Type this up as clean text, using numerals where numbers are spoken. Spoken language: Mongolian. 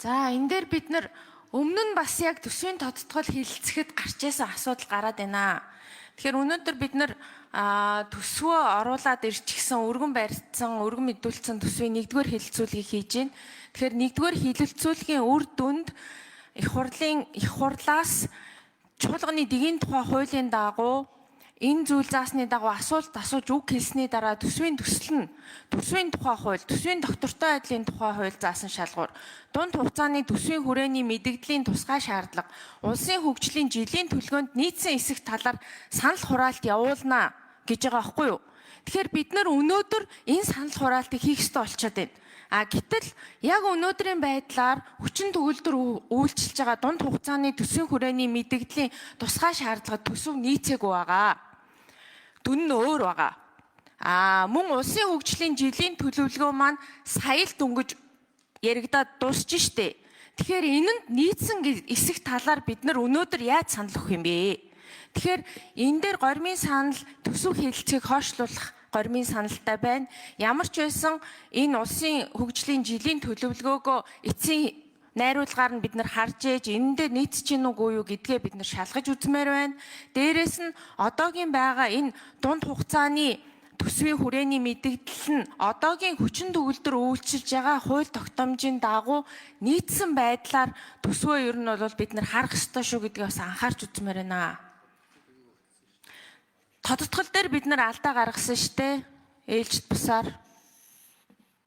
За, энэ дээр бид нар өмнө нь бас яг төсвийн тодтгол хэлэлцэхэд гарч исэн асуудал гараад байна. Тэгэхээр өнөөдөр бид нар төсвөө оруулаад ирчихсэн, өргөн барьцсан, өргөн мэдүүлсэн төсвийн нэгдүгээр хэлэлцүүлгийг хийж байна. Тэгэхээр нэгдүгээр хэлэлцүүлгийн үр дүнд их хурлын их хурлаас чуулганы дэгийн тухай хуулийн дагуу энэ зүйл заасны дагуу асуулт асууж үг хэлсний дараа төсвийн төсөл нь төсвийн тухай хууль, төсвийн доктортой байдлын тухай хууль заасан шалгуур, дунд хугацааны төсвийн хүрээний мэдэгдлийн тусгай шаардлага, улсын хөгжлийн жилийн төлгөөнд нийцсэн эсэх талаар санал хураалт явуулна гэж байгаа байхгүй юу? Тэгэхээр бид нар өнөөдөр энэ санал хураалтыг хийх ёстой болчиход байна. А гэтэл яг өнөөдрийн байдлаар хүчин төгөлдөр үйлчилж байгаа дунд хугацааны төсвийн хүрээний мэдэгдлийн тусгай шаардлага төсөв нийцээгүй байгаа. Дүн нь өөр байгаа. А мөн улсын хөгжлийн жилийн төлөвлөгөө маань сая л дөнгөж яригадаад дуусч штэ. Тэгэхээр энэнд нийцсэн эсэх талаар бид нар өнөөдөр яаж санал өгөх юм бэ? Тэгэхээр энэ дээр гормын санал төсөв хэлэлцээг хойшлуулах гормын саналтай байна. Ямар ч байсан энэ улсын хөгжлийн жилийн төлөвлөгөөгөө эцсийн найруулгаар нь бид нар харж ээж энэндээ нийцэж гин үгүй юу гэдгээ бид нар шалгаж үзмээр байна. Дээрээс нь одоогийн байгаа энэ дунд хугацааны төсвийн хүрээний мэдэгдэл нь одоогийн хүчин төгөлдөр үйлчилж байгаа хууль тогтоомжийн дагуу нийцсэн байдлаар төсвөө ер нь бол бид нар харах ёстой шүү гэдгийг бас анхаарч үзмээр байна. Тодтгол дээр бид нар алдаа гаргасан штэ. Ээлжит бусаар.